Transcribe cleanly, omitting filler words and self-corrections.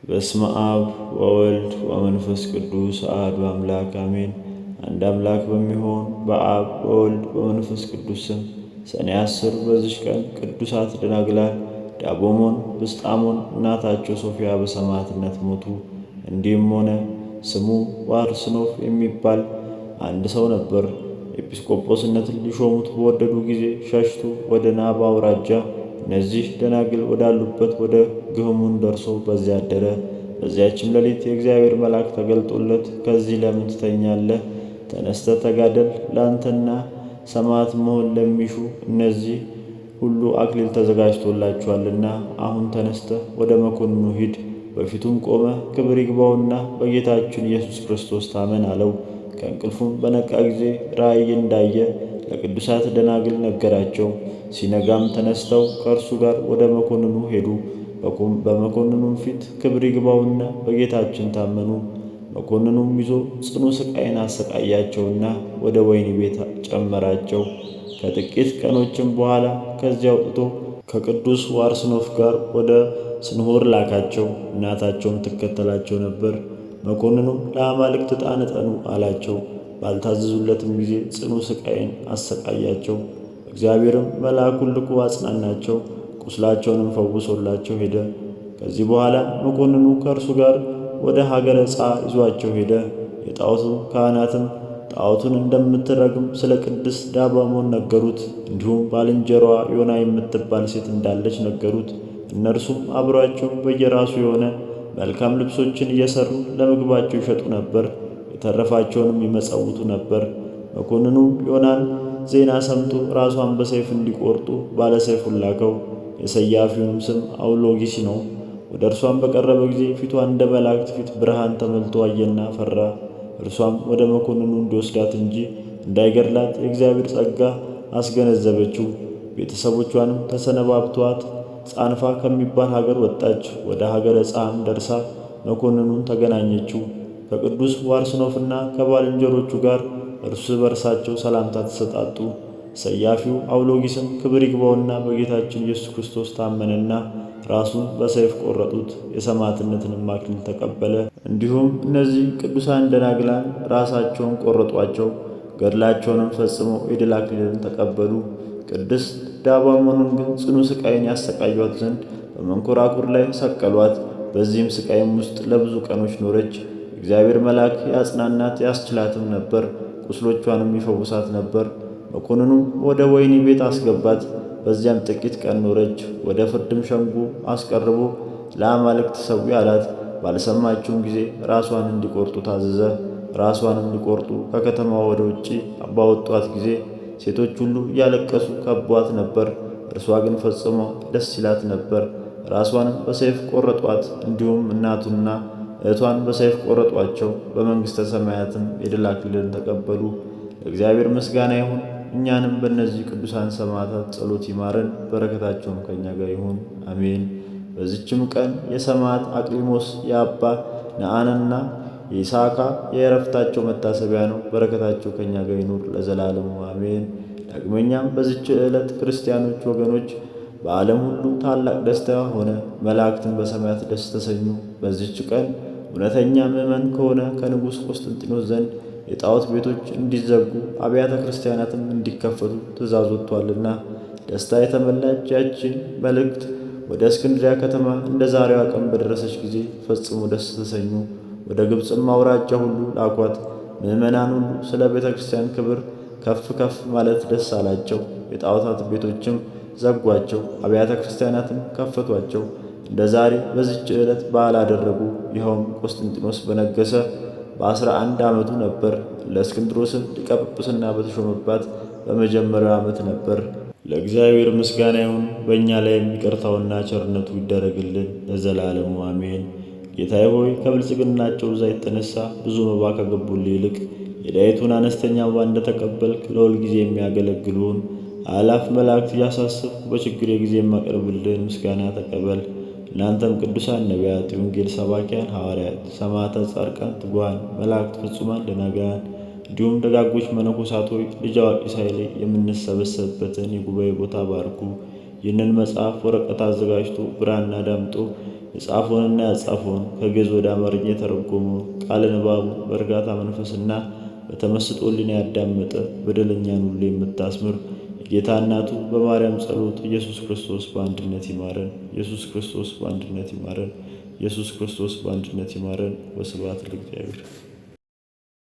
በስመ አብ ወወልድ ወመንፈስ ቅዱስ አሐዱ አምላክ አሜን። አንድ አምላክ በሚሆን በአብ በወልድ በመንፈስ ቅዱስ ስም ሰኔ 10 በዚች ቀን ቅዱሳት ደናግላን ዳቦሞን፣ ብስጣሞን እናታቸው ሶፊያ በሰማዕትነት ሞቱ። እንዲህም ሆነ፣ ስሙ ዋርስኖፍ የሚባል አንድ ሰው ነበር። ኤጲስቆጶስነትን ሊሾሙት በወደዱ ጊዜ ሸሽቶ ወደ ናባ አውራጃ እነዚህ ደናግል ወዳሉበት ወደ ግህሙን ደርሶ በዚያ አደረ። በዚያችም ሌሊት የእግዚአብሔር መልአክ ተገልጦለት ከዚህ ለምን ትተኛለህ? ተነስተ ተጋደል፣ ለአንተና ሰማዕት መሆን ለሚሹ እነዚህ ሁሉ አክሊል ተዘጋጅቶላችኋልና። አሁን ተነስተ ወደ መኮንኑ ሂድ፣ በፊቱም ቆመ ክብር ይግባውና በጌታችን ኢየሱስ ክርስቶስ ታመን አለው። ከእንቅልፉም በነቃ ጊዜ ራእይ እንዳየ ለቅዱሳት ደናግል ነገራቸው። ሲነጋም ተነስተው ከእርሱ ጋር ወደ መኮንኑ ሄዱ። በመኮንኑም ፊት ክብር ይግባውና በጌታችን ታመኑ። መኮንኑም ይዞ ጽኑ ስቃይን አሰቃያቸውና ወደ ወህኒ ቤት ጨመራቸው። ከጥቂት ቀኖችም በኋላ ከዚያ አውጥቶ ከቅዱስ ዋርስኖፍ ጋር ወደ ስንሆር ላካቸው። እናታቸውም ትከተላቸው ነበር። መኮንኑም ለአማልክት ዕጣን እጠኑ አላቸው። ባልታዘዙለትም ጊዜ ጽኑ ስቃይን አሰቃያቸው። እግዚአብሔርም መልአኩን ልኮ አጽናናቸው፣ ቁስላቸውንም ፈውሶላቸው ሄደ። ከዚህ በኋላ መኮንኑ ከእርሱ ጋር ወደ ሀገረ ጻ ይዟቸው ሄደ። የጣዖቱ ካህናትም ጣዖቱን እንደምትረግም ስለ ቅድስት ዳባሞን ነገሩት። እንዲሁም ባልንጀራዋ ዮና የምትባል ሴት እንዳለች ነገሩት። እነርሱም አብሯቸው በየራሱ የሆነ መልካም ልብሶችን እየሰሩ ለምግባቸው ይሸጡ ነበር፣ የተረፋቸውንም ይመጸውቱ ነበር። መኮንኑም ዮናን ዜና ሰምቶ ራሷን በሰይፍ እንዲቆርጡ ባለሰይፉን ላከው። የሰያፊውንም ስም አውሎጊስ ነው። ወደ እርሷም በቀረበ ጊዜ ፊቷ እንደ መላእክት ፊት ብርሃን ተሞልቶ አየና ፈራ። እርሷም ወደ መኮንኑ እንዲወስዳት እንጂ እንዳይገድላት የእግዚአብሔር ጸጋ አስገነዘበችው። ቤተሰቦቿንም ተሰነባብቷት ጻንፋ ከሚባል ሀገር ወጣች። ወደ ሀገረ ጻም ደርሳ መኮንኑን ተገናኘችው። ከቅዱስ ዋርስኖፍና ከባልንጀሮቹ ጋር እርስ በርሳቸው ሰላምታ ተሰጣጡ። ሰያፊው አውሎጊስም ክብር ይግባውና በጌታችን ኢየሱስ ክርስቶስ ታመነና ራሱን በሰይፍ ቆረጡት። የሰማዕትነትንም አክሊል ተቀበለ። እንዲሁም እነዚህ ቅዱሳን ደናግላን ራሳቸውን ቆረጧቸው፣ ገድላቸውንም ፈጽመው የድል አክሊልን ተቀበሉ። ቅድስት ዳባሞንን ግን ጽኑ ስቃይን ያሰቃዩት ዘንድ በመንኮራኩር ላይ ሰቀሏት። በዚህም ስቃይም ውስጥ ለብዙ ቀኖች ኖረች። እግዚአብሔር መልአክ ያጽናናት ያስችላትም ነበር፣ ቁስሎቿንም ይፈውሳት ነበር። መኮንኑም ወደ ወህኒ ቤት አስገባት። በዚያም ጥቂት ቀን ኖረች። ወደ ፍርድም ሸንጎ አስቀርቦ ለአማልክት ሰዊ አላት። ባልሰማችውም ጊዜ ራሷን እንዲቆርጡ ታዘዘ። ራሷንም ሊቆርጡ ከከተማዋ ወደ ውጭ ባወጧት ጊዜ ሴቶች ሁሉ እያለቀሱ ከቧት ነበር። እርሷ ግን ፈጽሞ ደስ ይላት ነበር። ራሷንም በሰይፍ ቆረጧት። እንዲሁም እናቱና እህቷን በሰይፍ ቆረጧቸው። በመንግሥተ ሰማያትም የድል አክሊልን ተቀበሉ። ለእግዚአብሔር ምስጋና ይሁን። እኛንም በእነዚህ ቅዱሳን ሰማዕታት ጸሎት ይማረን፣ በረከታቸውም ከእኛ ጋር ይሁን አሜን። በዚችም ቀን የሰማዕት አቅሊሞስ የአባ ነአንና የይሳካ የዕረፍታቸው መታሰቢያ ነው። በረከታቸው ከእኛ ጋር ይኑር ለዘላለሙ አሜን። ዳግመኛም በዚች ዕለት ክርስቲያኖች ወገኖች በዓለም ሁሉ ታላቅ ደስታ ሆነ። መላእክትን በሰማያት ደስ ተሰኙ። በዚች ቀን እውነተኛ ምዕመን ከሆነ ከንጉሥ ቆስጠንጢኖስ ዘንድ የጣዖት ቤቶች እንዲዘጉ አብያተ ክርስቲያናትም እንዲከፈቱ ትእዛዝ ወጥቷልና ደስታ የተመላች ያችን መልእክት ወደ እስክንድሪያ ከተማ እንደ ዛሬዋ ቀን በደረሰች ጊዜ ፈጽሞ ደስ ተሰኙ። ወደ ግብፅም አውራጃ ሁሉ ላኳት። ምዕመናን ሁሉ ስለ ቤተ ክርስቲያን ክብር ከፍ ከፍ ማለት ደስ አላቸው። የጣዖታት ቤቶችም ዘጓቸው፣ አብያተ ክርስቲያናትም ከፈቷቸው። እንደ ዛሬ በዚች ዕለት በዓል አደረጉ። ይኸውም ቆስጠንጢኖስ በነገሰ በ11 ዓመቱ ነበር። ለእስክንድሮስም ሊቀ ጵጵስና በተሾመባት በመጀመሪያው ዓመት ነበር። ለእግዚአብሔር ምስጋና ይሁን፣ በእኛ ላይም ይቅርታውና ቸርነቱ ይደረግልን ለዘላለሙ አሜን። ጌታዬ ሆይ ከብልጽግናቸው ብዛት የተነሳ ብዙ መባ ከገቡልህ ይልቅ የዳዊቱን አነስተኛ መባ እንደተቀበልክ ለሁል ጊዜ የሚያገለግሉን አእላፍ መላእክት እያሳሰብኩ በችግሬ ጊዜ የማቀርብልህን ምስጋና ተቀበል። እናንተም ቅዱሳን ነቢያት፣ የወንጌል ሰባኪያን ሐዋርያት፣ ሰማዕታት፣ ጻድቃን፣ ትጉሃን መላእክት፣ ፍጹማን ደናግላን እንዲሁም ደጋጎች መነኮሳት ሆይ ልጅ አዋቂ ሳይለይ የምንሰበሰብበትን የጉባኤ ቦታ ባርኩ። ይህንን መጽሐፍ ወረቀት አዘጋጅቶ ብራና ዳምጦ የጻፈውንና ያጻፈውን ከግዕዝ ወደ አማርኛ የተረጎመውን ቃለ ንባቡን በእርጋታ መንፈስና በተመስጦ ሕሊና ያዳመጠ በደለኛን ሁሉ የምታስምር የጌታ እናቱ በማርያም ጸሎት ኢየሱስ ክርስቶስ በአንድነት ይማረን። ኢየሱስ ክርስቶስ በአንድነት ይማረን። ኢየሱስ ክርስቶስ በአንድነት ይማረን። ወስብሐት ለእግዚአብሔር።